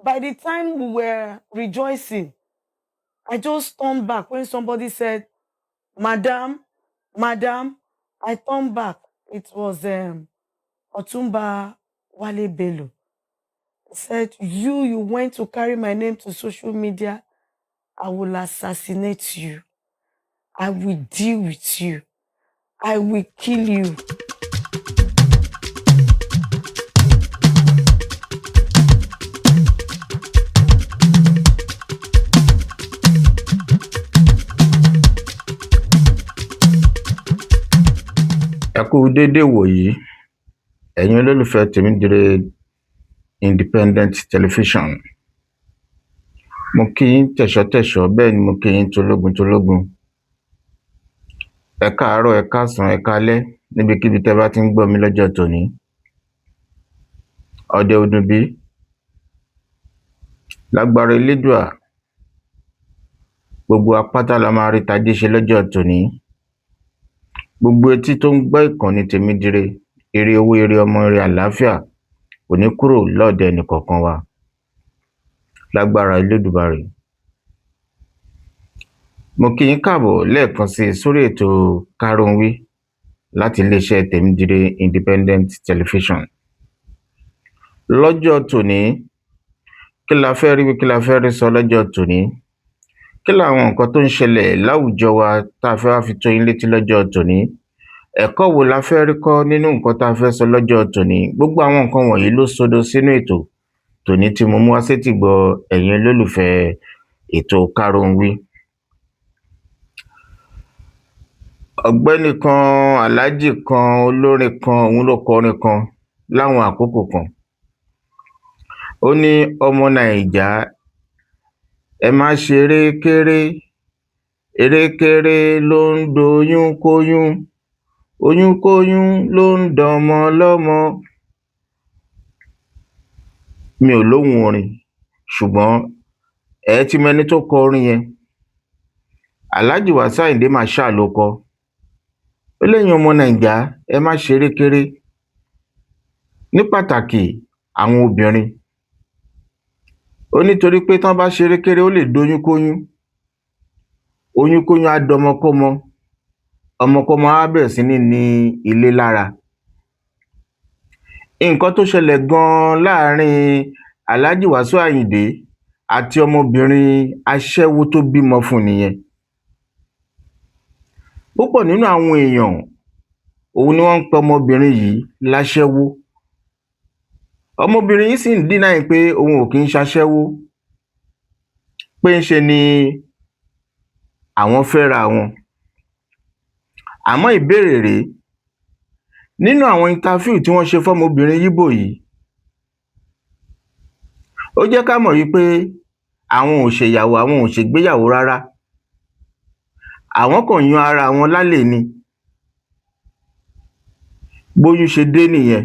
By the time we were rejoicing, I just turned back when somebody said, "Madam, Madam." I turned back. It was Otumba Wale Bello. He said, You went to carry my name to social media. I will assassinate you. I will deal with you. I will kill you." Ẹ kú déédé ìwòyí, ẹ̀yin olólùfẹ́ Tèmídire Independent Television. Mo kí yín tẹ̀ṣọ́tẹ̀ṣọ́, bẹ́ẹ̀ ni mo kí yín tológun tológun. Ẹ káàárọ̀, ẹ káàsán, ẹ káalẹ́ níbikíbi tẹ́ bá ti ń gbọ́ mi lọ́jọ́ tòní. Ọ̀dẹ̀ ò dùn bí. Lágbára Elédùà, gbogbo wa pátá la máa rí tajé ṣe lọ́jọ́ tòní. Gbogbo etí tó ń gbọ́ ìkànnì Tèmídire, ire owó, ire ọmọ, ire àlàáfíà kò ní kúrò lọ́ọ̀dẹ̀ ẹnìkọ̀ọ̀kan wa lágbára Elédùmarè. Mo kí yín káàbọ̀ lẹ́ẹ̀kan sí i sórí ètò Káròhunwí láti iléeṣẹ́ Tèmídire Independent Television. Lọ́jọ́ tòní, kí la fẹ́ rí wí, kí la fẹ́ rí sọ lọ́jọ́ tòní? Kí làwọn nǹkan tó ń ṣẹlẹ̀ láwùjọ wa tá a fẹ́ wá fi tó yín létí lọ́jọ́ tòní? Ẹ̀kọ́ wo la fẹ́ rí kọ́ nínú nǹkan tá a fẹ́ sọ lọ́jọ́ tòní? Gbogbo àwọn nǹkan wọ̀nyí ló sodo sínú ètò tòní tí mo mú wá sétìgbọ́ ẹ̀yin olólùfẹ́ ètò Káròhunwí. Ọ̀gbẹ́ni kan, aláàjì kan, olórin kan, òun ló kọrin kan láwọn àkókò kan. Ó ní, ọmọ Naija, ẹ má ṣeré kéré, erékéré ló ń doyún kóyún, oyúnkóyún ló ń dọmọ lọ́mọ. Mi ò lóhùn orin, ṣùgbọ́n ẹ ti mọ ẹni tó kọ orin yẹn. Alhaji Wasiu Ayinde Marshal ló kọ ọ́. Ó lẹ́yin ọmọ Naija, ẹ má ṣeré kéré, ní pàtàkì àwọn obìnrin. Ó ní torí pé tán bá ṣeré kéré, ó lè doyúnkóyún, oyúnkóyún á dọmọkọ́mọ, ọmọkọ́mọ á bẹ̀rẹ̀ sí ní ni ilé lára. Nǹkan tó ṣẹlẹ̀ gan-an láàrin Alhaji Wasiu Ayinde àti ọmọbìnrin aṣẹ́wó tó bímọ fún un nìyẹn. Púpọ̀ nínú àwọn èèyàn òun ni wọ́n ń pe ọmọbìnrin yìí láṣẹ́wó. Ọmọbìnrin yìí sì ń deny pé òun ò kí ń ṣaṣẹ́wó, pé ńṣe ni àwọn fẹ́ra àwọn. Àmọ́ ìbéèrè rèé, nínú àwọn interview tí wọ́n ṣe fọ́mọbìnrin Yíbò yìí, ó jẹ́ ká mọ̀ wípé àwọn ò ṣèyàwó, àwọn ò ṣègbéyàwó rárá. Àwọn kàn yan ara àwọn lálè ni. Bóyún ṣe dé nìyẹn.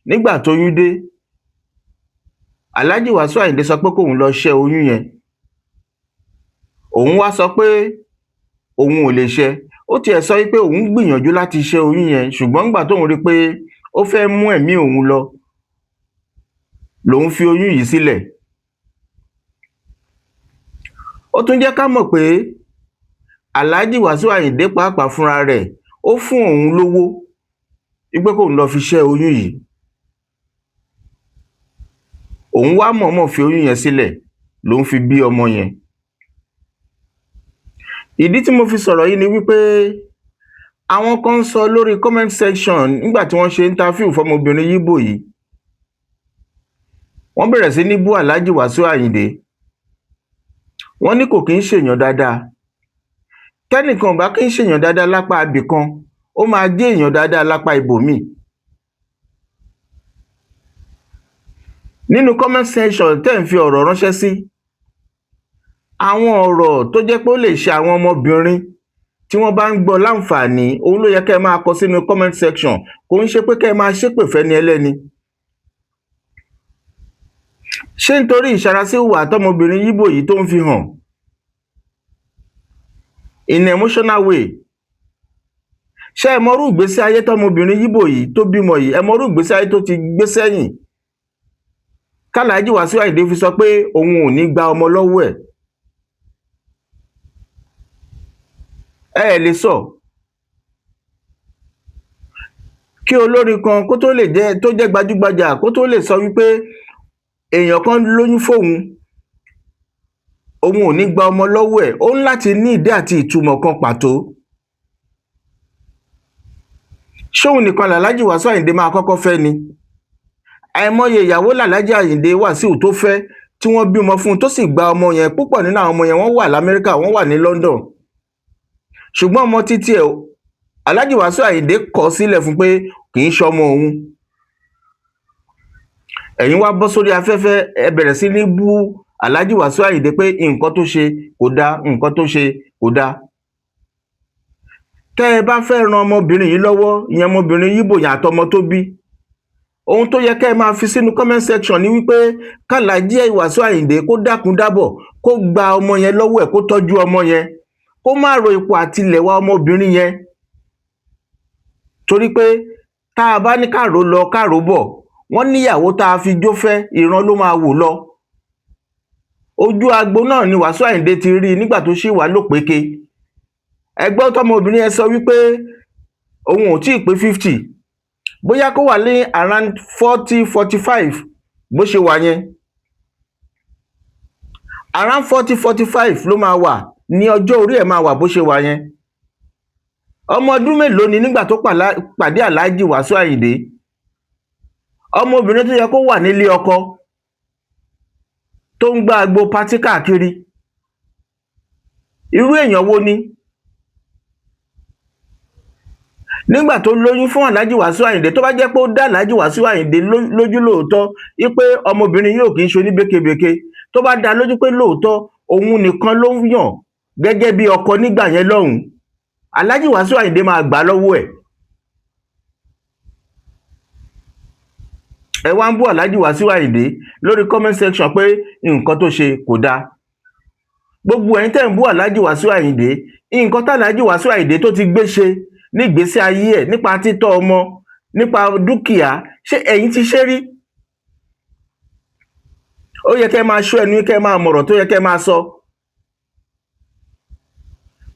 Nígbà tóyún dé, Alhaji Wasiu Ayinde sọ pé kóun lọ ṣẹ́ oyún yẹn. Òun wá sọ pé òun ò lè ṣẹ́. Ó tiẹ̀ sọ wípé òun gbìyànjú láti ṣẹ́ oyún yẹn, ṣùgbọ́n nígbà tóun rí pé ó fẹ́ mú ẹ̀mí òun lọ, lòun fi oyún yìí sílẹ̀. Ó tún jẹ́ ká mọ̀ pé Alhaji Wasiu Ayinde pàápàá fúnra rẹ̀, ó fún òun lówó wípé kóun lọ fi ṣẹ́ oyún yìí. Òun wá mọ̀ọ́mọ̀ fi oyún yẹn sílẹ̀ lòun fi bí ọmọ yẹn. Ìdí tí mo fi sọ̀rọ̀ yìí ni wípé àwọn kan ń sọ lórí comment section nígbà tí wọ́n ṣe interview fọ́mọbìnrin Yíbò yìí. Wọ́n bẹ̀rẹ̀ sí ní bú Alhaji Wasiu Ayinde. Wọ́n ní kò kí ń ṣèyàn dáadáa. Tẹ́nìkan ò bá kí ń ṣèyàn dáadáa lápá ibì kan, ó máa jẹ́ èèyàn dáadáa lápá ibòmíì. Nínú comment section tẹ́ ń fi ọ̀rọ̀ ránṣẹ́ sí, àwọn ọ̀rọ̀ tó jẹ́ pé ó lè ṣe àwọn ọmọbìnrin tí wọ́n bá ń gbọ́ láǹfààní, òun ló yẹ kẹ́ ẹ máa kọ sínú comment section. Kò ń ṣe pé kẹ́ ẹ máa ṣépè fẹ́ni ẹlẹ́ni. Ṣé nítorí ìṣarasíhùwà tọ́mọbìnrin Yíbò yìí tó ń fi hàn in emotional way? Ṣé ẹ mọrú ìgbésí ayé tọ́mọbìnrin Yíbò yìí tó bímọ yìí, ẹ mọrú ìgbésí ayé tó ti gbé sẹ́yìn? K'Alhaji Wasiu Ayinde fi sọ pé òun ò ní gba ọmọ lọ́wọ́ ẹ̀? Ẹ ẹ̀ lè sọ. Kí olórin kan kó tó lè jẹ́ tó jẹ́ gbajúgbajà kó tó lè sọ wípé èèyàn kan lóyún fóun, òun ò ní gba ọmọ lọ́wọ́ ẹ̀, ó ń láti ní ìdí àti ìtumọ̀ kan pàtó. Ṣóun nìkan l'Alhaji Wasiu Ayinde máa kọ́kọ́ fẹ́ ni? Àìmọye ìyàwó l'Alhaji Ayinde Wasiu tó fẹ́ tí wọ́n bímọ fún un tó sì gba ọmọ yẹn. Púpọ̀ nínú àwọn ọmọ yẹn wọ́n wà l'Amẹ́ríkà, wọ́n wà ní London. Ṣùgbọ́n ọmọ títí ẹ̀, Alhaji Wasiu Ayinde kọ̀ sílẹ̀ fún pé kì í ṣọmọ òun. Ẹ̀yin wá bọ́ sórí afẹ́fẹ́, ẹ bẹ̀rẹ̀ sí ní bú Alhaji Wasiu Ayinde pé nǹkan tó ṣe kò dáa, nǹkan tó ṣe kò dáa. Tẹ́ ẹ bá fẹ́ ran ọmọbìnrin yìí lọ́wọ́, ìyẹn ọmọbìnrin Yíbò yẹn àtọmọ tó bí, ohun tó yẹ kẹ́ ẹ máa fi sínú comment section ni wípé k'Alhaji Wasiu Ayinde kó dákun dábọ̀, kó gba ọmọ yẹn lọ́wọ́ ẹ̀, kó tọ́jú ọmọ yẹn, kó má ro ipò àtilẹ̀wá ọmọbìnrin yẹn. Torí pé tá a bá ní ká rò lọ ká rò bọ̀, wọ́n níyàwó tá a fi jó fẹ́, ìran ló máa wò lọ. Ojú agbo náà ni Wasiu Ayinde ti rí i nígbà tó ṣì wà lópeke. Ẹgbẹ́ tọmọbìnrin yẹn sọ wípé òun ò tíì pé 50, bóyá kó wà ní around 40, 45 bó ṣe wà yẹn. Around 40, 45 ló máa wà ní ọjọ́ orí ẹ̀ máa wà bó ṣe wà yẹn. Ọmọ ọdún mélòó ni nígbà tó pàdé Alhaji Wasiu Ayinde? Ọmọbìnrin tó yẹ kó wà nílé ọkọ tó ń gbá agbo party káàkiri, irú èèyàn wo ni? Nígbà tó lóyún fún Alhaji Wasiu Ayinde, tó bá jẹ́ pé ó dá Alhaji Wasiu Ayinde lójú lóòótọ́ wípé ọmọbìnrin yóò kì í ṣe oníbékebèke, tó bá dá lójú pé lóòótọ́ òun nìkan ló ń yàn gẹ́gẹ́ bí ọkọ nígbà yẹn lọ́hùn-ún, Alhaji Wasiu Ayinde máa gbà lọ́wọ́ ẹ̀. Ẹ wá ń bú Alhaji Wasiu Ayinde lórí comment section pé nǹkan tó ṣe kò dáa. Gbogbo ẹ̀yin tẹ́ ń bú Alhaji Wasiu Ayinde, nǹkan tí Alhaji Wasiu Ayinde tó ti gbé ṣe nígbésí ayé ẹ̀ nípa títọ́ ọmọ, nípa dúkìá, ṣé ẹ̀yin ti ṣe rí? Ó yẹ kẹ́ máa ṣọ́ ẹnu, kẹ́ máa mọ̀rọ̀ tó yẹ kẹ́ máa sọ.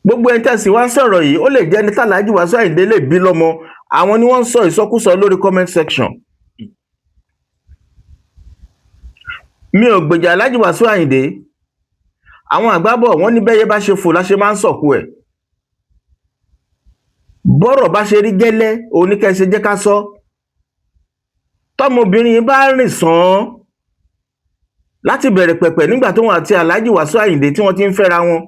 Gbogbo ẹni tẹ́ sì wá ń sọ̀rọ̀ yìí, ó lè jẹ́ ẹni tí Alhaji Wasiu Ayinde lè bí lọ́mọ, àwọn ni wọ́n ń sọ ìsọkúsọ lórí comment section. Mi ò gbèjà Alhaji Wasiu Ayinde. Àwọn àgbà bọ̀ wọ́n ní bẹ́yẹ bá ṣe fò la ṣe máa ń sọ̀kò ẹ̀. Bọ́rọ̀ bá ṣe rí gẹ́lẹ́, òun ní kẹ́ ṣe jẹ́ ká sọ. Tọ́mọbìnrin yìí bá rìn sàn án láti bẹ̀rẹ̀ pẹ̀pẹ̀ nígbà tóun àti Alhaji Wasiu Ayinde tí wọ́n ti ń fẹ́ra wọn,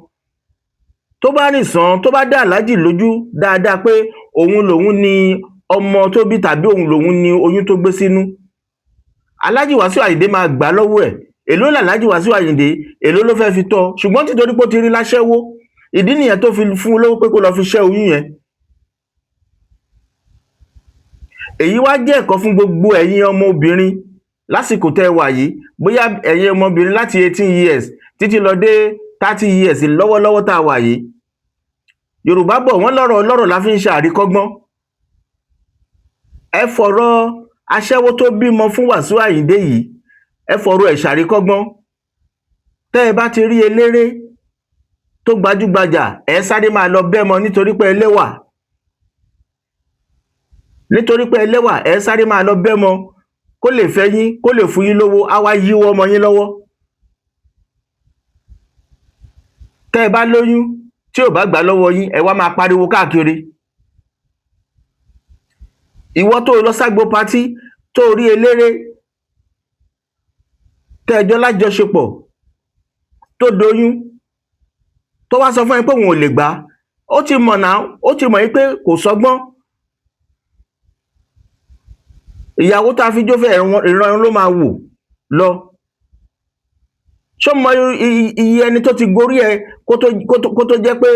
tó bá rìn sàn án, tó bá dá Alhaji lójú dáadáa pé òun lòun ni ọmọ tó bí tàbí òun lòun ni oyún tó gbé sínú, Alhaji Wasiu Ayinde máa gbà á lọ́wọ́ ẹ̀. Èló l'Alhaji Wasiu Ayinde, èló ló fẹ́ fi tọ́? Ṣùgbọ́n títorí pé ó ti rí láṣẹ́wó, ìdí nìyẹn tó fi fún un lówó pé kó lọ fi ṣẹ́ oyún yẹn. Èyí wá jẹ́ ẹ̀kọ́ fún gbogbo ẹ̀yin ọmọbìnrin lásìkò tẹ́ ẹ wà yìí, bóyá ẹ̀yin ọmọbìnrin láti 18 years títí lọ dé 30 years lọ́wọ́lọ́wọ́ tá a wà yìí. Yorùbá bọ̀ wọ́n lọ́rọ̀ ọlọ́rọ̀ la fi ń ṣe àríkọ́gbọ́n. Ẹ fọ̀rọ̀ aṣẹ́wó tó bímọ fún Wasiu Ayinde yìí, ẹ fọ̀rọ̀ ẹ̀ ṣàríkọ́gbọ́n. Tẹ́ ẹ bá ti rí eléré tó gbajúgbajà, ẹ sáré máa lọ bẹ́mọ nítorí pé ẹlẹ́wà. Nítorí pé ẹlẹ́wà, ẹ sáré máa lọ bẹ́mọ kó lè fẹ́ yín, kó lè fún yín lówó, á wá yíwọ́ ọmọ yín lọ́wọ́. Tẹ́ ẹ bá lóyún tí ò bá gbà lọ́wọ́ yín, ẹ wá máa pariwo káàkiri. Ìwọ tó lọ ságbo patí tó rí eléré tẹ́ ẹ jọ lájọṣepọ̀ tó doyún, tó wá sọ fún ẹ pé òun ò lè gbà, ó ti mọ̀ náà, ó ti mọ̀ yín pé kò sọgbọ́n. Ìyàwó tá a fi jó fẹ́ ìran ló máa wò lọ. Ṣó mọ iye ẹni tó ti gorí ẹ kó tó jẹ́ pé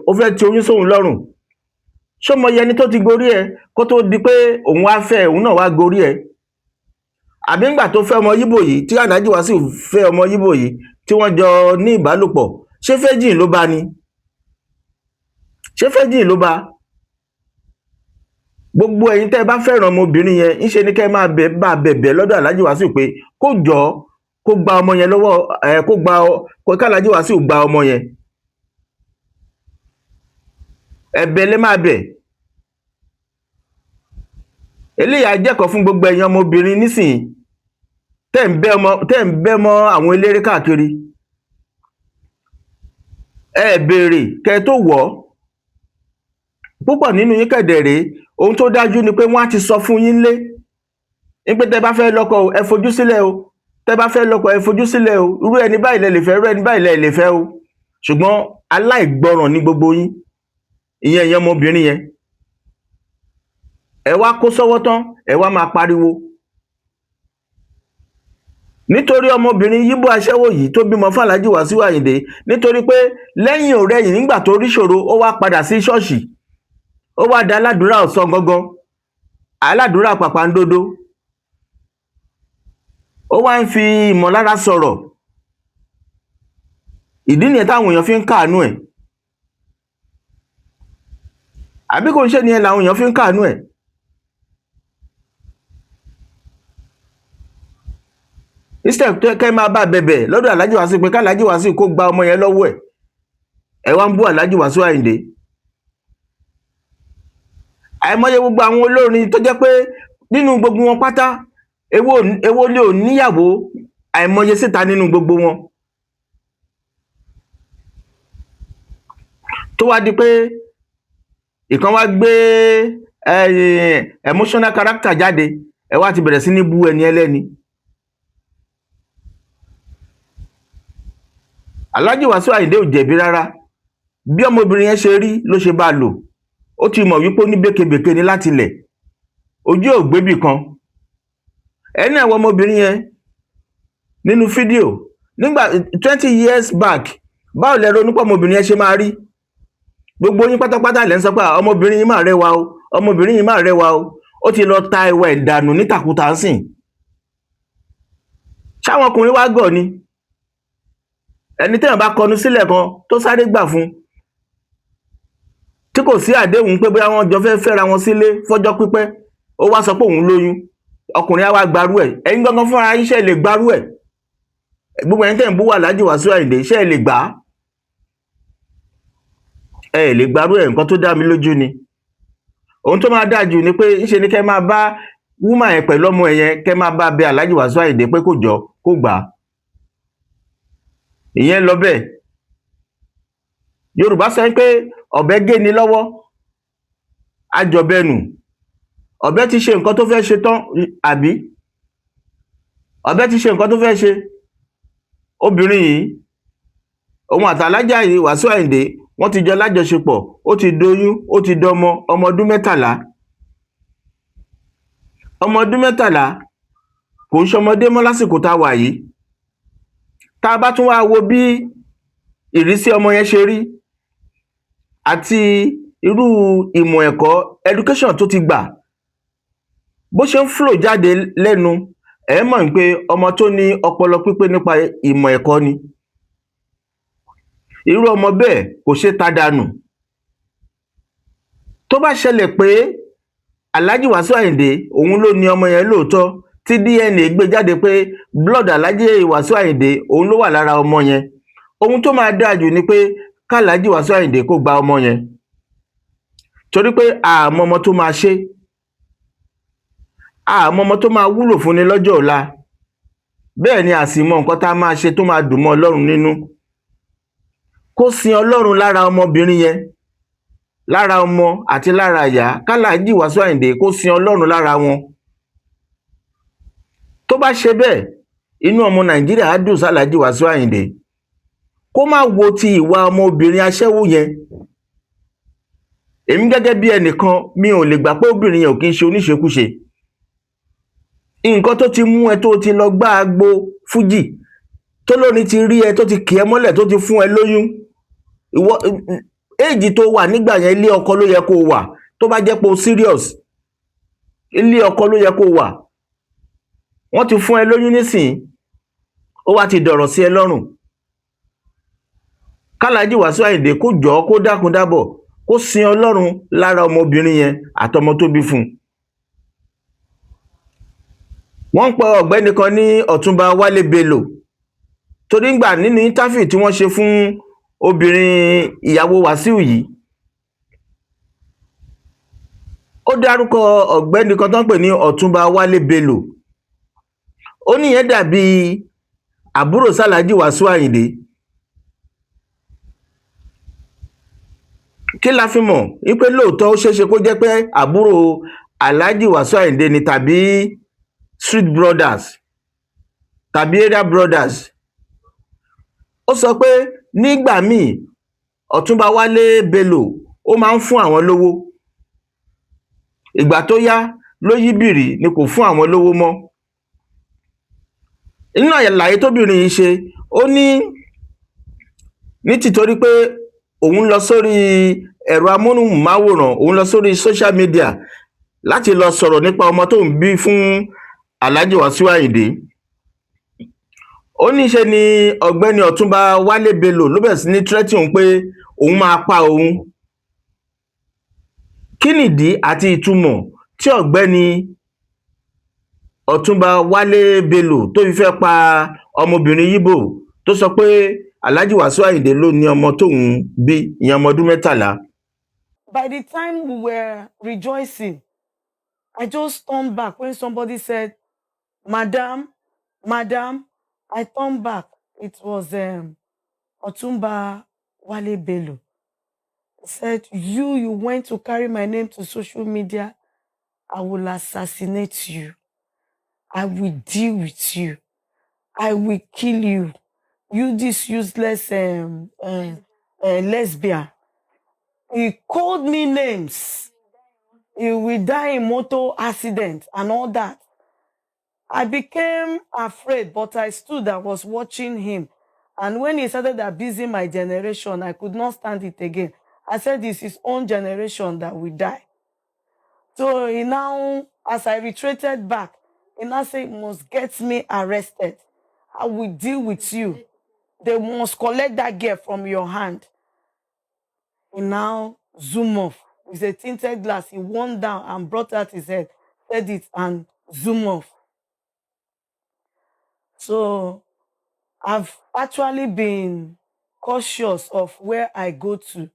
ó fẹ́ ti oyún sóhun lọ́rùn? Ṣó mọ iye ẹni tó ti gorí ẹ kó tó di pé òun wá fẹ́, òun náà wá gorí ẹ? Àbí ńgbà tó fẹ́ ọmọ Yíbò yìí, tí Alhaji Wasiu fẹ́ ọmọ Yíbò yìí tí wọ́n jọ ní ìbálòpọ̀, ṣé fẹ́jìn ló bá ni? Ṣé fẹ́jìn ló bá? Gbogbo ẹ̀yin tẹ́ ẹ bá fẹ́ràn ọmọbìnrin yẹn, ńṣe ni kẹ́ ẹ máa bẹ̀ bá bẹ̀bẹ̀ lọ́dọ̀ Alhaji Wasiu pé kó jọ̀ọ́, kó gba ọmọ yẹn lọ́wọ́ ẹ, kó gba kó k'Alhaji Wasiu gba ọmọ yẹn. Ẹ̀bẹ̀ lè máa bẹ̀. Eléyìí á jẹ́kọ̀ọ́ fún gbogbo ẹ̀yin ọmọbìnrin nísìnyí tẹ́ ń bẹ́ ọmọ, tẹ́ ń bẹ́ mọ́ àwọn eléré káàkiri. Ẹ béèrè kẹ́ ẹ tó wọ̀ ọ́. Púpọ̀ nínú yín kẹ̀dẹ̀ rèé, ohun tó dájú ni pé wọ́n á ti sọ fún yín lé ní pé tẹ́ bá fẹ́ lọ́kọ o, ẹ fojú sílẹ̀ o. Tẹ́ bá fẹ́ lọ́kọ, ẹ fojú sílẹ̀ o. Irú ẹni báyìí lẹ lè fẹ́, irú ẹni báyìí lẹ lè fẹ́ o. Ṣùgbọ́n aláìgbọràn ní gbogbo yín, ìyẹn ìyẹn ọmọbìnrin yẹn. Ẹ wá kó sọ́wọ́ tán, ẹ wá máa pariwo nítorí ọmọbìnrin yíbò aṣẹ́wó yìí tó bímọ fún Alhaji Wasiu Ayinde, nítorí pé lẹ́yìn ọ̀rẹ́yìn, nígbà tó rí ṣòro, ó wá padà sí ṣọ́ọ̀ṣì, ó wá da aládùúrà ọ̀sán gangan, aládùúrà pàpàǹdodo. Ó wá ń fi ìmọ̀lára sọ̀rọ̀. Ìdí nìyẹn táwọn èèyàn fi ń káàánú ẹ̀. Àbí kò ń ṣe nìyẹn làwọn èèyàn fi ń káàánú ẹ̀? Instead tó kẹ́ máa bá bẹ̀bẹ̀ lọ́dọ̀ Alhaji Wasiu pé k'Alhaji Wasiu kó gba ọmọ yẹn lọ́wọ́ ẹ̀, ẹ wá ń bú Alhaji Wasiu Ayinde. Àìmọye gbogbo àwọn olórin tó jẹ́ pé nínú gbogbo wọn pátá, èwo èwo ni ò níyàwó àìmọye síta nínú gbogbo wọn, tó wá di pé ìkan wá gbé emotional character jáde, ẹ wá ti bẹ̀rẹ̀ sí ní bú ẹni ẹlẹ́ni. Alhaji Wasiu Ayinde ò jẹ̀bi rárá. Bí ọmọbìnrin yẹn ṣe rí ló ṣe bá a lò. Ó ti mọ̀ wípé ó ní békebèke ni láti ilẹ̀, ojú ò gbébì kan. Ẹni àwọn ọmọbìnrin yẹn nínú fídíò nígbà 20 years back, báwo lẹ ronú pé ọmọbìnrin yẹn ṣe máa rí? Gbogbo yín pátápátá lẹ ń sọ pé ọmọbìnrin yìí máa rẹwà o, ọmọbìnrin yìí máa rẹwà o. Ó ti lọ ta ẹwà ìdànù nítakùtà ń sìn. Ṣáwọn ọkùnrin wá gọ̀ ni? Ẹni téèyàn bá kọnu sílẹ̀ kan tó sáré gbà fún, tí kò sí àdéhùn pé bóyá wọ́n jọ fẹ́ fẹ́ra wọn sílé fọ́jọ́ pípẹ́, ó wá sọ pé òun lóyún, ọkùnrin á wá gbarú ẹ̀. Ẹ̀yin gangan fúnra yín, ṣé lè gbarú ẹ̀? Gbogbo ẹ̀yin tẹ́ ń bú Alhaji Wasiu Ayinde, ṣé lè gbà á? Ẹ lè gbarú ẹ̀. Nǹkan tó dá mi lójú ni, ohun tó máa dáa jù ni pé ńṣe ni kẹ́ máa bá woman yẹn pẹ̀lú ọmọ ẹ̀ yẹn, kẹ́ máa bá bẹ Alhaji Wasiu Ayinde pé kó jọ kó gbà á. Ìyẹn lọ bẹ́ẹ̀. Yorùbá sọ pé ọ̀bẹ gé ni lọ́wọ́, àjọbẹnù. Ọ̀bẹ ti ṣe nǹkan tó fẹ́ ṣe tán, àbí ọ̀bẹ ti ṣe nǹkan tó fẹ́ ṣe. Obìnrin yìí, òun àtàlájà yìí, Wasiu Ayinde, wọ́n ti jọ lájọṣepọ̀, ó ti doyún, ó ti dọmọ ọmọ ọdún 13. Ọmọ ọdún 13 kò ń ṣọmọdé mọ́ lásìkò tá a wà yìí. Tá a bá tún wá wo bí ìrísí ọmọ yẹn ṣe rí àti irú ìmọ̀ ẹ̀kọ́, education tó ti gbà, bó ṣe ń flow jáde lẹ́nu, ẹ mọ̀ pé ọmọ tó ní ọpọlọ pípé nípa ìmọ̀ ẹ̀kọ́ ni. Irú ọmọ bẹ́ẹ̀ kò ṣe tá dànù. Tó bá ṣẹlẹ̀ pé Alhaji Wasiu Ayinde òun ló ní ọmọ yẹn lóòótọ́, tí DNA gbé jáde pé blood Alhaji Wasiu Ayinde òun ló wà lára ọmọ yẹn, ohun tó máa dáa jù ni pé k'Alhaji Wasiu Ayinde kó gba ọmọ yẹn, torí pé àmọ́ ọmọ tó máa ṣe, àmọ́ ọmọ tó máa wúlò fún ni lọ́jọ́ ọ̀la. Bẹ́ẹ̀ ni a sì mọ nǹkan tá a máa ṣe tó máa dùn mọ́ Ọlọ́run nínú. Kó sin Ọlọ́run lára ọmọbìnrin yẹn, lára ọmọ àti lára ìyá, k'Alhaji Wasiu Ayinde kó sin Ọlọ́run lára wọn. Tó bá ṣe bẹ́ẹ̀, inú ọmọ Nàìjíríà á dùn s'Alhaji Wasiu Ayinde. Kó má wo ti ìwà ọmọbìnrin aṣẹ́wó yẹn. Èmi gẹ́gẹ́ bí ẹnìkan, mi ò lè gbà pé obìnrin yẹn ò kí ń ṣe oníṣekúṣe. Nǹkan tó ti mú ẹ tó ti lọ gbá agbo fújì, tó lóní ti rí ẹ, tó ti kì ẹ mọ́lẹ̀, tó ti fún ẹ lóyún, ìwọ éèjì tó wà nígbà yẹn, ilé ọkọ ló yẹ kó wà. Tó bá jẹ́ pé o serious, ilé ọkọ ló yẹ kó wà. Wọ́n ti fún ẹ lóyún nísìnyí, ó wá ti dọ̀rọ̀ sí ẹ lọ́rùn. K'Alhaji Wasiu Ayinde kó jọ̀ọ́, kó dákun dábọ̀, Kó sin Ọlọ́run lára ọmọbìnrin yẹn àtọmọ tó bí fún un. Wọ́n ń pọ ọ̀gbẹ́ni kan ní Ọ̀túnba Wálé Bello, torí ngbà nínú interview tí wọ́n ṣe fún obìnrin ìyàwó Wàsíù yìí, ó dárúkọ ọ̀gbẹ́ni kan tó ń pè ní Ọ̀túnba Wálé Bello. Ó níyẹn dàbí àbúrò sàlájì Wàsíù Àyìndé. Kí la fi mọ̀ wípé lóòótọ́ ó ṣeéṣe kó jẹ́ pé àbúrò Alhaji Wàsíù Àyìndé ni, tàbí Street Brothers, tàbí Area Brothers? Ó sọ pé nígbà míì, Ọ̀túnba Wálé Bello ó máa ń fún àwọn lówó. Ìgbà tó yá ló yí bìrì ni kò fún àwọn lówó mọ́. Nínú àlàyé tóbìnrin yìí ṣe, ó ní ní tìtorí pé òun lọ sórí ẹ̀rọ amóhùnmáwòrán, òun lọ sórí social media láti lọ sọ̀rọ̀ nípa ọmọ tó ń bí fún Alhaji Wasiu Ayinde. Ó ní ṣe ni ọ̀gbẹ́ni Ọ̀túnba Wálé Bello ló bẹ̀rẹ̀ sí ní threaten òun pé òun máa pa òun. Kí nìdí àti ìtumọ̀ tí ọ̀gbẹ́ni Ọ̀túnba Wálé Bello tó fi fẹ́ pa ọmọbìnrin Yíbò tó sọ pé Alhaji Wasiu Ayinde ló ní ọmọ tóun bí, ìyẹn ọmọ ọdún 13? By the time we were rejoicing, I just turned back when somebody said, "Madam, Madam." I turned back. It was Otunba Wale Bello. He said, You went to carry my name to social media. I will assassinate you. I will deal with you. I will kill you. You, this useless lesbian." He called me names. He will die in motor accident and all that. I became afraid, but I stood and was watching him. And when he started abusing my generation, I could not stand it again. I said, "It's his own generation that will die." So he now, as I retreated back, he now said, "Must get me arrested. I will deal with you. They must collect that girl from your hand." He now zoom off with a tinted glass. He went down and brought out his head, said it, and zoom off. So I've actually been cautious of where I go to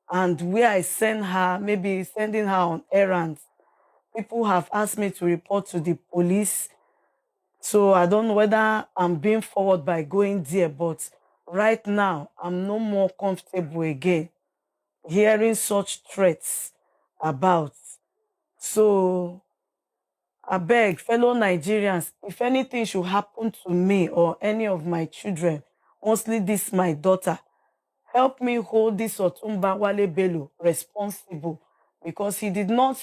and where I send her, maybe sending her on errands. People have asked me to report to the police. So I don't know whether I'm being forward by going there, but right now I'm no more comfortable again hearing such threats about. So I beg fellow Nigerians, if anything should happen to me or any of my children, mostly this my daughter, help me hold this Otunba Wale Bello responsible, because he did not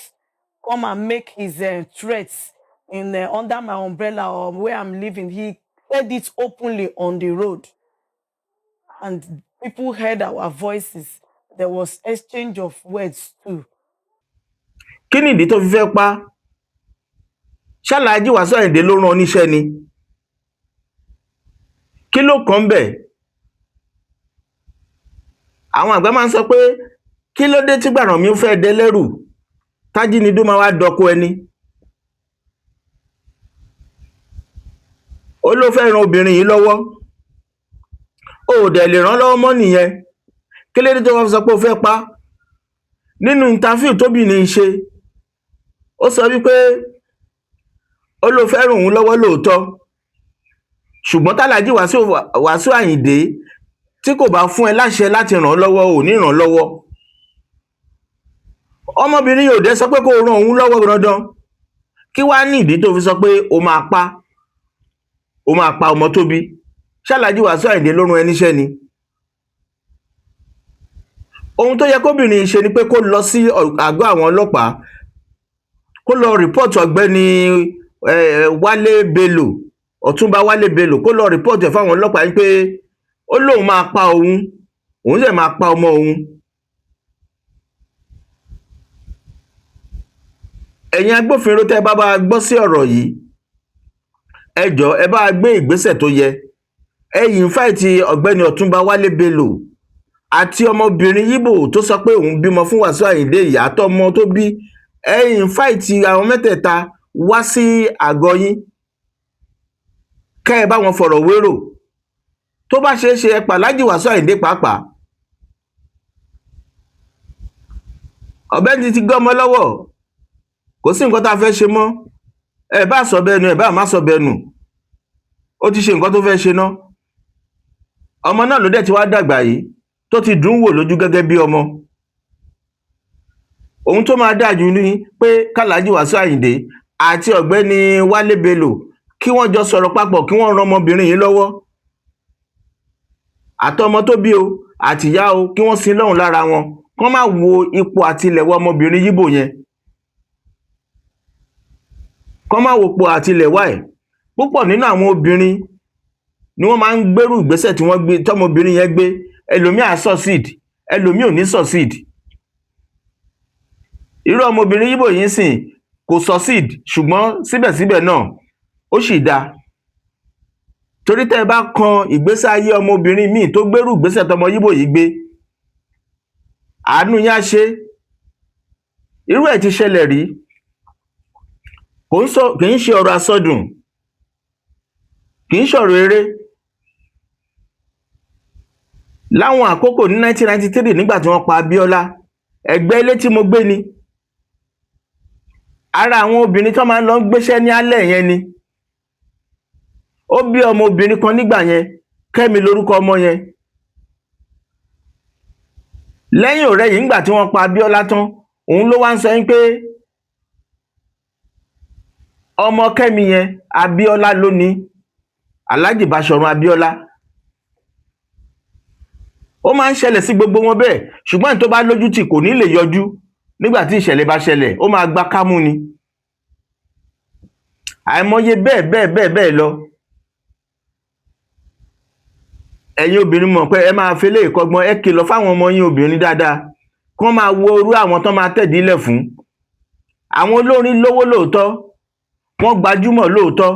come and make his threats in under my umbrella or where I'm living. He said it openly on the road, and people heard our voices. There was exchange of words too. Kí nìdí tó fi fẹ́ pa á? Ṣàlàájì Wàsíù Àyìndé ló rán oníṣẹ́ ni? Kí ló kàn ń bẹ̀? Àwọn àgbà máa ń sọ pé kí ló dé tí Gbàrànmí fẹ́ dẹlẹ́rù tájínigbó máa wá dọkọ ẹni. Ó ló fẹ́ ran obìnrin yìí lọ́wọ́, o ò dẹ̀ lè ràn án lọ́wọ́ mọ́ nìyẹn. Kí ló dé tó wá fi sọ pé o fẹ́ pa á? Nínú interview tóbìnrin ṣe, ó sọ wípé ó ló fẹ́ ràn òun lọ́wọ́ lóòótọ́, ṣùgbọ́n tàlàájì Wàsíù Àyìndé tí kò bá fún ẹ láṣẹ láti ràn án lọ́wọ́, ò ní ràn án lọ́wọ́. Ọmọbìnrin yóò dẹ̀ sọ pé kó o ràn òun lọ́wọ́ dandan. Kí wàá ní ìdí tó fi sọ pé o máa pa, o máa pa ọmọ tó bí? Ṣàlàájì Wàsíù Àyìndé ló rán ẹ níṣẹ́ ni? Ohun tó yẹ kóbìnrin ṣe ni pé kó lọ sí àgọ́ àwọn ọlọ́pàá, kó lọ report ọ̀gbẹ́ni Wálé Bello, Ọ̀túnba Wálé Bello, kó lọ report ẹ̀ fáwọn ọlọ́pàá yìí pé ó lóun máa pa òun, òun sì máa pa ọmọ òun. Ẹ̀yin agbófinró tẹ́ ẹ bá bá a gbọ́ sí ọ̀rọ̀ yìí, ẹ jọ̀ọ́, ẹ bá a gbé ìgbésẹ̀ tó yẹ. Ẹ invite ọ̀gbẹ́ni Ọ̀túnba Wálé Bello Àti ọmọbìnrin Yíbò tó sọ pé òun bímọ fún Wàsíù Àyìndé, ìyá àtọmọ tó bí, ẹ invite àwọn mẹ́tẹ̀ẹ̀ta wá sí àgọ́ yín, kẹ́ ẹ bá wọn fọ̀rọ̀ wérò. Tó bá ṣeé ṣe, ẹ pa Alhaji Wàsíù Àyìndé pàápàá. Ọ̀bẹ́ni ti gbé ọmọ lọ́wọ́, kò sí nǹkan tá a fẹ́ ṣe mọ́. Ẹ bá sọ bẹ́ẹ̀ nu, ẹ bá má sọ bẹ́ẹ̀ nù, ó ti ṣe nǹkan tó fẹ́ ṣe ná. Ọmọ náà ló dẹ̀ ti wá dàgbà yìí, tó ti dùn wò lójú gẹ́gẹ́ bí ọmọ. Ohun tó máa dáa jù ni pé k'Alhaji Wàsíù Àyìndé àti ọ̀gbẹ́ni Wálé Bello kí wọ́n jọ sọ̀rọ̀ papọ̀, kí wọ́n ran ọmọbìnrin yìí lọ́wọ́, àtọmọ tó bí o àtìyá o, kí wọ́n sin lọ́hùn lára wọn, kí wọ́n má wo ipò àtilẹ̀wá ọmọbìnrin Yíbò yẹn, kí wọ́n má wo ipò àtilẹ̀wá ẹ̀. Púpọ̀ nínú àwọn obìnrin ni wọ́n máa ń gbérù ìgbésẹ̀ tí wọ́n gbé, tọmọbìnrin yẹn gbé. Ẹlòmíì á succeed, ẹlòmíì ò ní succeed. Irú ọmọbìnrin Yíbò yìí ń sìn kò succeed, ṣùgbọ́n síbẹ̀síbẹ̀ náà ó sì dáa, torí tẹ́ ẹ bá kan ìgbésẹ̀ ayé ọmọbìnrin míì tó gbérù ìgbésẹ̀ tọmọ Yíbò yìí gbé, àánú yín á ṣe. Irú ẹ̀ ti ṣẹlẹ̀ rí, kò ń sọ, kì í ṣe ọ̀rọ̀ àsọdùn, kì í ṣọ̀rọ̀ eré. Láwọn àkókò ní 1993, nígbà tí wọ́n pa Abíọ́lá, ẹgbẹ́ ilé tí mo gbé ni ara àwọn obìnrin tó máa ń lọ gbéṣẹ́ ní alẹ́ yẹn ni. Ó bí ọmọbìnrin kan nígbà yẹn, Kẹ́mi lórúkọ ọmọ yẹn. Lẹ́yìn ọ̀rẹ́ yìí, nígbà tí wọ́n pa Abíọ́lá tán, òun ló wá ń sọ yín pé ọmọ Kẹ́mi yẹn, Abíọ́lá ló ní, Alhaji Báṣọ̀run Abíọ́lá. Ó máa ń ṣẹlẹ̀ sí gbogbo wọn bẹ́ẹ̀, ṣùgbọ́n tó bá lójú tì kò ní lè yọjú nígbà tí ìṣẹ̀lẹ̀ bá ṣẹlẹ̀, ó máa gbá kámú ni. Àìmọye bẹ́ẹ̀ bẹ́ẹ̀ bẹ́ẹ̀ bẹ́ẹ̀ lọ. Ẹ̀yin obìnrin, mọ̀ pé ẹ máa fi eléyìí kọ́gbọ́n. Ẹ kìlọ̀ fáwọn ọmọ yín obìnrin dáadáa, kí wọ́n máa wo irú àwọn tán máa tẹ̀dílẹ̀ fún. Àwọn olórin lówó lóòótọ́, wọ́n gbajúmọ̀ lóòótọ́,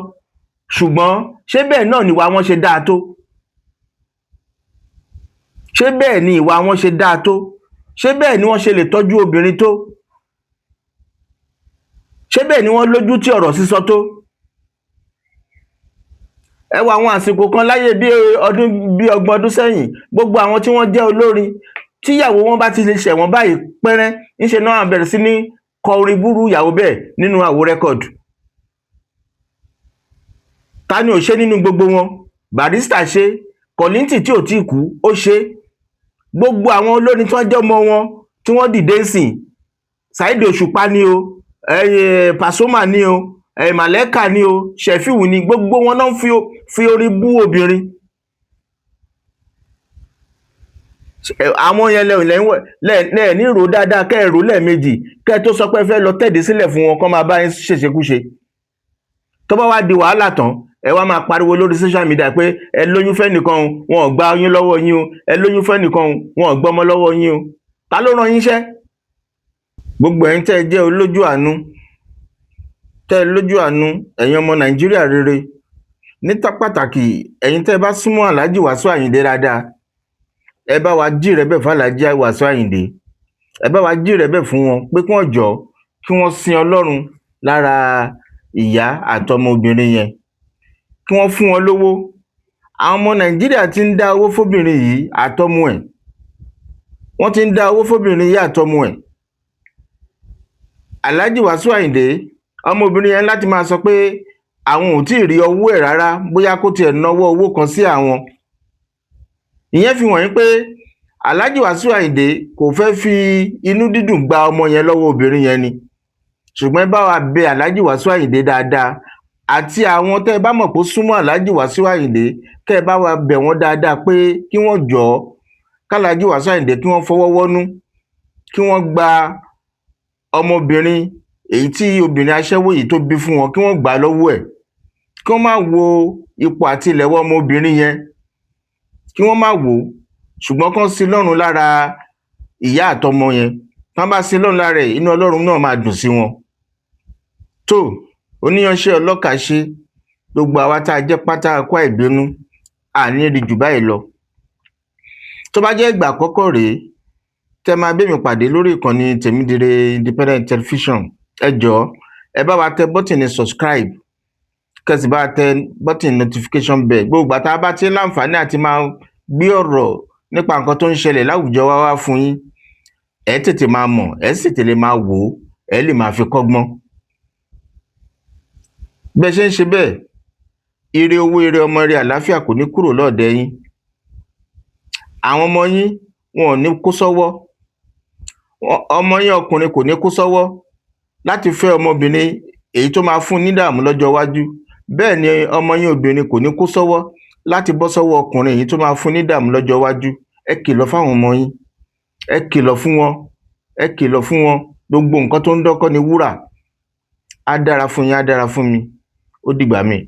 ṣùgbọ́n ṣé bẹ́ẹ̀ náà ni ìwà wọn ṣe dáa tó? Ṣé bẹ́ẹ̀ ni ìwà wọn ṣe dáa tó? Ṣé bẹ́ẹ̀ ni wọ́n ṣe lè tọ́jú obìnrin tó? Ṣé bẹ́ẹ̀ ni wọ́n lójú tí ọ̀rọ̀ sísọ tó? Ẹ wo àwọn àsìkò kan láyé bí ọdún bí 30 ọdún sẹ́yìn, gbogbo àwọn tí wọ́n jẹ́ olórin, tíyàwó wọn bá ti lè ṣẹ̀ wọ́n báyìí pẹ́rẹ́, ńṣe náà bẹ̀rẹ̀ sí ní kọ orin búrú ìyàwó bẹ́ẹ̀ nínú àwo record. Ta ni ò ṣe nínú gbogbo wọn? Barrister ṣe, Kollington tí ò tí kú ó ṣe, gbogbo àwọn olórin tí wọ́n jẹ́ ọmọ wọn tí wọ́n dìde ń sìn, Saheed Òṣùpá ni o, Pasuma ni o, Màlẹ́kà ni o, Ṣẹ̀fíù ni, gbogbo wọn náà fi orin bú obìnrin. Àwọn yẹn lẹ́ẹ̀ ní rò dáadáa, kẹ́ ẹ rò lẹ́ẹ̀mejì kẹ́ ẹ tó sọ pé ẹ fẹ́ lọ tẹ̀dí sílẹ̀ fún wọn kọ́ máa bá yín ṣèṣekúṣe. Tó bá wá di wàhálà tán, ẹ wá máa pariwo lórí social media pé ẹ lóyún fẹ́nìkan o, wọn ò gba oyún lọ́wọ́ yín o, ẹ lóyún fẹ́nìkan o, wọn ò gbọ́mọ lọ́wọ́ yín o. Ta ló rán yín iṣẹ́? Gbogbo ẹ̀yin tẹ́ ẹ jẹ́ olójú àánú, tẹ́ ẹ lójú àánú, ẹ̀yin ọmọ Nàìjíríà rere, ní pàtàkì ẹ̀yin tẹ́ ẹ bá súnmọ́ Alhaji Wàsíù Àyìndé dáadáa, ẹ bá wa jírẹ̀bẹ̀ fún Alhaji Wàsíù Àyìndé, ẹ bá wa jírẹ̀bẹ̀ fún wọn pé kí wọ́n jọ̀ọ́, kí wọ́n sin Ọlọ́run lára ìyá àtọmọ obìnrin yẹn, kí wọ́n fún wọn lówó. Àwọn ọmọ Nàìjíríà ti ń dá owó fóbìnrin yìí àtọmọ ẹ̀, wọ́n ti ń dá owó fóbìnrin yìí àtọmọ ẹ̀. Alhaji Wàsíù Àyìndé, ọmọbìnrin yẹn láti máa sọ pé àwọn ò tí ì rí ọwọ́ ẹ̀ rárá, bóyá kó tiẹ̀ náwó owó kan sí àwọn. Ìyẹn fi wọ̀nyí pé Alhaji Wàsíù Àyìndé kò fẹ́ fi inú dídùn gba ọmọ yẹn lọ́wọ́ obìnrin yẹn ni. Ṣùgbọ́n ẹ bá wa bẹ Alhaji Wàsíù Àyìndé dáadáa, àti àwọn tẹ́ ẹ bá mọ̀ pé ó súnmọ́ Alhaji Wàsíù Àyìndé, kẹ́ ẹ bá wa bẹ̀ wọ́n dáadáa pé kí wọ́n jọ̀ọ́, k'Alhaji Wàsíù Àyìndé kí wọ́n fọwọ́ wọ́nú, kí wọ́n gba ọmọbìnrin èyí tí obìnrin aṣẹ́wó yìí tó bí fún wọn, kí wọ́n gbà á lọ́wọ́ ẹ̀, kí wọ́n má wo ipò àti ilẹ̀wọ́ ọmọbìnrin yẹn, kí wọ́n má wò ó, ṣùgbọ́n kán sin lọ́run lára ìyá àtọmọ yẹn. Tán bá sin lọ́run lára ẹ̀, inú Ọlọ́run náà máa dùn sí wọn. Tó oníyanṣẹ́ ọlọ́kà ṣe, gbogbo àwa tá a jẹ́ pátá kó àìbínú, àní rí jù báyìí lọ. Tó bá jẹ́ ìgbà àkọ́kọ́ rèé tẹ́ máa bá mi pàdé lórí ìkànnì Tèmídire Independent Television, ẹ jọ̀ọ́, ẹ bá wa tẹ button subscribe, kẹ́ sì bá wa tẹ button notification bell. Gbogbo ìgbà tá a bá ti ń láǹfààní àti máa gbé ọ̀rọ̀ nípa nǹkan tó ń ṣẹlẹ̀ láwùjọ wa wá fún yín, ẹ tètè máa mọ̀, ẹ sì tètè lè máa wò ó, ẹ lè máa fi kọ́gbọ́n. Bẹ́ẹ̀ ṣe ń ṣe bẹ́ẹ̀, ire owó, ire ọmọ, ire àlàáfíà kò ní kúrò lọ́ọ̀dẹ̀ yín. Àwọn ọmọ yín, wọn ò ní kó sọ́wọ́. Ọmọ yín ọkùnrin kò ní kó sọ́wọ́ láti fẹ́ ọmọbìnrin èyí tó máa fún ní dààmú lọ́jọ́ iwájú. Bẹ́ẹ̀ ni ọmọ yín obìnrin kò ní kó sọ́wọ́ láti bọ́ sọ́wọ́ ọkùnrin èyí tó máa fún ní dààmú lọ́jọ́ iwájú. Ẹ kìlọ̀ fáwọn ọmọ yín, ẹ kìlọ̀ fún wọn, ẹ kìlọ̀ fún wọn. Gbogbo nǹkan tó ń dán kọ́ ni wúrà. Á dára fún yín, á dára fún mi. Ó dìgbà míì.